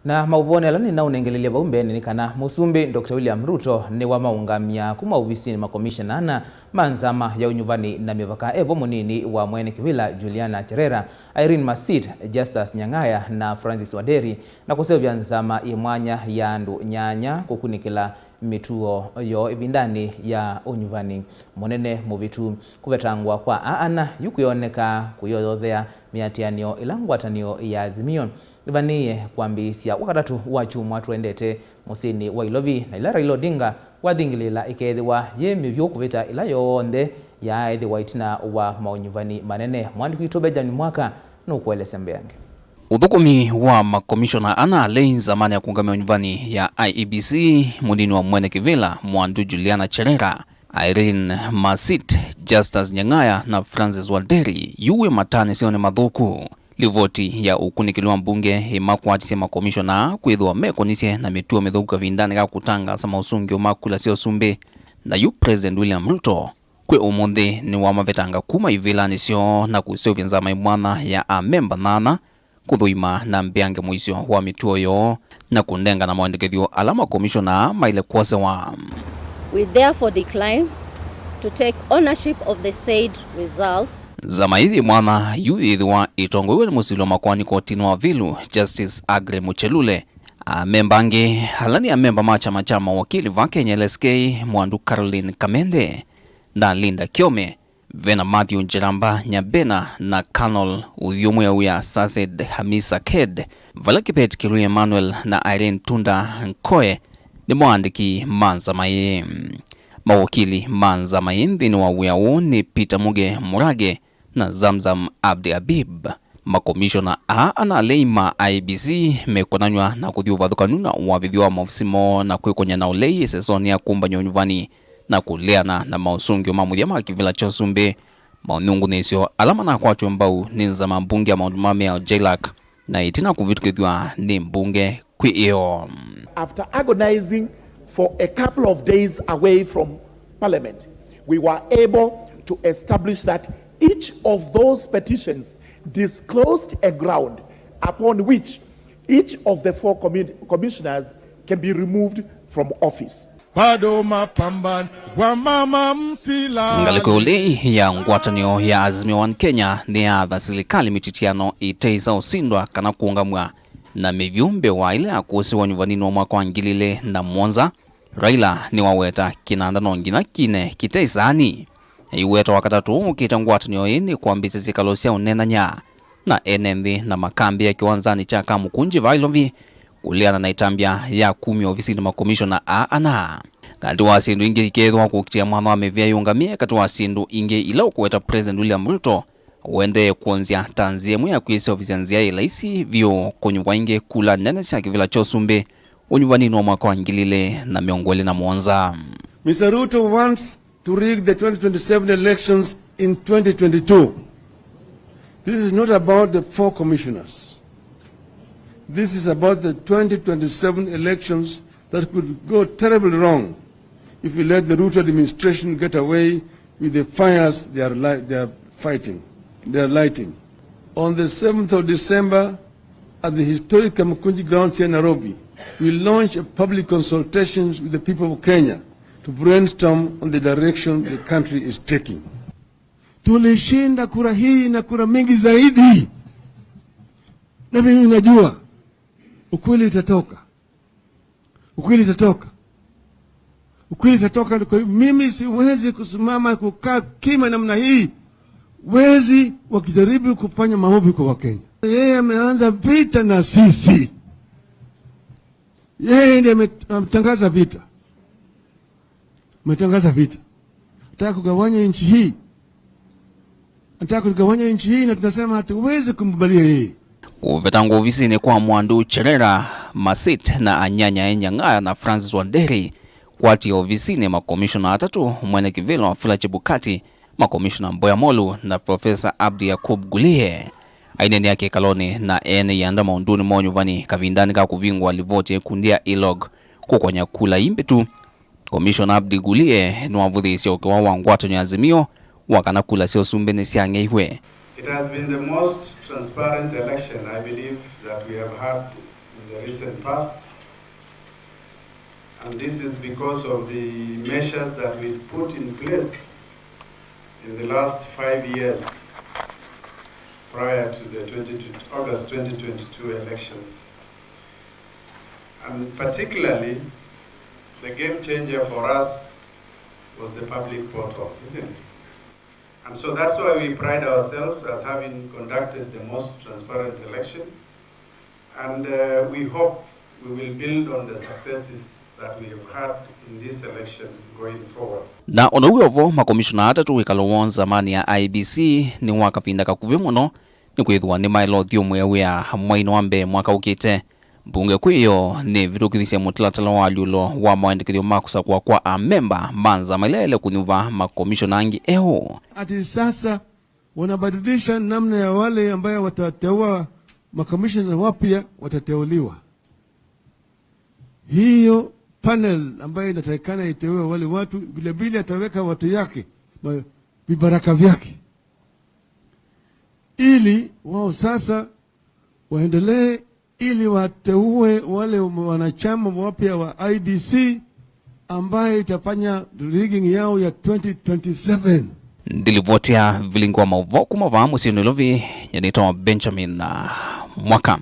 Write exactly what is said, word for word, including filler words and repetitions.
Na maũvonĩ ala nĩnaũnengelelye vau mbeenĩ nĩ kana Mũsumbĩ Doctor William Ruto nĩwamaũngamya kuma ovisinĩ makomishona ana ma nzama ya ũnyuvani na mĩvaka e vo mũnini wa mwene kĩvĩla Juliana Cherera, Irene Masit, Justus Nyang'aya na Francis Wanderi, na kũseũvya nzama yĩ mwanya ya andũ nyanya kũkunĩkĩla mĩtuo yoo ĩvindanĩ ya ũnyuvani mũnene mũvĩtu. Kũvetangwa kwa aa ana yu kwĩoneka kũyoyothea mĩatĩanĩo ĩla ngwatanĩo ya Azimio ĩvanĩĩe kwambĩĩsya Wakatatũ wa kyumwa tũendete mũsyĩnĩ wa Ilovi, na ĩla Raila Odinga wathingĩlĩĩla ĩkeethĩwa yĩ mĩvyũ kũvĩta ĩla yonthe yaaĩthĩwa ĩtina wa maũnyuvani manene. Mwandĩki witũ Benjamin Mwaka nũkũelesya mbeange. Ũthũkũmi wa makomishona ana alei nzamanĩ ya kũũngamĩa ũnyuvani ya I E B C, mũnini wa mwene kĩvĩla Mwandu Juliana Cherera, Irene Masit, Justus Nyang'aya na Francis Wanderi yu wĩ matanĩsyonĩ mathũku. Livoti ya ũkunĩkĩli wa mbunge ĩmakwatisye makomishona kwĩthĩwa mekonisye na mĩtuo mĩthũku kavindanĩ ka kũtangaasa maũsũngĩo ma kula sya ũsumbĩ, na yu President William Ruto kwĩ ũmũnthĩ nĩwamavetanga kuma ivĩlanĩ syoo na kũseũvya nzama ĩ mwanya ya amemba nyanya kũthũima na mbeange mũisyo wa mĩtuo yoo na kũnengana maendekethyo ala makomishona maĩle kwosewa. We therefore decline to take ownership of the said results. Nzama ĩĩ yĩ mwanya yu yĩthĩwa ĩtongoew'e nĩ mũsili wa makoani kotinĩ wa Vilu, Justice Aggrey Muchelule. Amemba angĩ ala nĩ amemba ma kyama kya mawakili va Kenya L S K, Mwandu Caroline Kamende na Linda Kiome, ve na Matthew Njeramba Nyabena na Colonel Ũthyũ Mwĩaũ ya Saced Hamisa Ked, vala Kipet Kĩlui Emmanuel na Irene Tunda Nkoe nĩmo aandĩki ma nzama ĩĩ. Mawakili ma nzama ĩĩ nthĩnĩ wa wĩa ũũ nĩ Peter Muge Murage na Zamzam Abdi Habib. Makomishona aa ana alei ma I E B C mekonanw'a na kũthi ũvathũkanu na wavĩthyo wa maovisi moo na kwĩkony'a na ũlei ĩsesonĩ ya kũmbany'a ũnyuvani na kũleana na maũsũngĩo ma mũthya ma kĩvĩla kya ũsumbĩ, maũnyungunyĩsyo ala manakwatw'e mbau nĩ nzama mbunge ya maũndũ ma mĩao JLAC, na ĩtina kũvĩtũkĩthw'a nĩ mbunge kwĩ ĩoo. After agonizing for a couple of days away from Parliament, we were able to establish that each of those petitions disclosed a ground upon which each of the four commi-, commissioners can be removed from office. Bado mapambano, wamama msilale. Ngalĩko ya ũlei ya ngwatanĩo ya Azimio One Kenya nĩyaatha silikalĩ mĩtitiano ĩteĩsa ũsindwa kana kũũngamw'a na mĩvyũ mbee wa ĩla yakũsĩwa nyuvaninĩ wa mwaka wa ngili ilĩ na mũonza. Raila nĩwaweta kĩnanda no nginya kine kĩte ĩsaanĩ. Aiweta Wakatatũ ũkĩte ngwatanĩo ĩĩ nĩkwambĩĩsya syĩkalo sya ũneenany'a na ene nthĩ na makambĩa kĩwanzanĩ kya Kamukunji vaa Ilovi kũleana na ĩtambya ya kumya ovisinĩ makomishona aa ana. Katĩ wa syĩndũ ingĩ ikeethĩwa kũkitĩa mwanya wa mĩvĩa yĩũngamĩe, katĩ wa syĩndũ ingĩ ila ũkũweta President William Ruto ũendee kwonzya ta nzĩa ĩmwe ya kwĩseũvĩsya nzĩa yĩ laisi vyũ kũnyuvwa ĩngĩ kula nene sya kĩvĩla kya ũsumbĩ ũnyuvaninĩ wa mwaka wa ngili ilĩ na mĩongo ĩlĩ na mũonza. Mister Ruto wants to rig the twenty twenty-seven elections in twenty twenty-two. This is not about the four commissioners. This is about the twenty twenty-seven elections that could go terribly wrong if we let the Ruto administration get away with the fires they are li-, they are fighting, they are lighting. On the seventh of December, at the historic Kamukunji grounds here in Nairobi, we launched a public consultation with the people of Kenya to brainstorm on the direction the country is taking. Tulishinda kura hii na kura mingi zaidi. Na mimi najua ukweli itatoka. Ukweli itatoka. Ukweli itatoka. Kwa hiyo mimi siwezi kusimama kukaa kima namna hii. Wezi wakijaribu kufanya maovu kwa Wakenya. Yeye ameanza vita na sisi. Yeye ndiye ame-, ametangaza vita. Ametangaza vita. Anataka kugawanya nchi hii. Anataka kugawanya nchi hii na tunasema hatuwezi kumkubalia yeye. Kũvetangwa ovisinĩ kwa Mwandu Cherera, Masit na anyanyae Nyang'aya na Francis Wanderi kwatie ovisinĩ makomishona atatũ, mwene kĩvĩla Wafula Chebukati, makomishona Mboya Molu na Profesa Abdi Yakub Gulie. Aineenea kĩkalonĩ na ene ianda maũndũnĩ ma ũnyuvani kavindanĩ ka kũvingũa livoti ya ĩkundi ya ILOG kũkonya kula imbĩtu, Komishona Abdi Gulie nĩwavũthĩĩsye ũkĩwa wa ngwatanĩo ya Azimio wa kana kula sya ũsumbĩ nĩsyang'eiwe. It has been the most transparent election, I believe, that we have had in in the recent past. And this is because of the measures that we put in place in the last five years prior to the twenty, August twenty twenty-two elections. And particularly, the game changer for us was the public portal, isn't it? And so that's why we pride ourselves as having conducted the most transparent election. And uh, we hope we will build on the successes that we have had in this election going forward. Na o na ũu wĩ o vo, makomishona atatũ wĩkalo woo nzamanĩ ya I E B C nĩ wa kavinda kakuvĩ mũno, nĩkwĩthĩwa nĩmaĩle ũthyũmũĩa wĩa mweinĩ wa mbee mwaka ũkĩte. Mbunge kwĩyo nĩvĩtũkĩthisye mũtalatala wa alyũlo wa maendekethyo ma kũsakũa kwa amemba ma nzama ila yaĩle kũnyuva makomishona angĩ eũ. Ati sasa wanabadilisha namna ya wale ambayo watateua makomishona wapya watateuliwa. Hiyo panel ambayo inatakikana iteue wale watu, vilevile ataweka watu yake, ma-, vibaraka vyake, ili wao sasa waendelee, ili wateue wale wanachama wapya wa I E B C ambaye itafanya rigging yao ya twenty twenty-seven. Ndilivoti ya vilingi wa maũvoo kuma vaa mũsyĩ Nairobi, nyanĩtwa Benjamin, uh, Mwaka.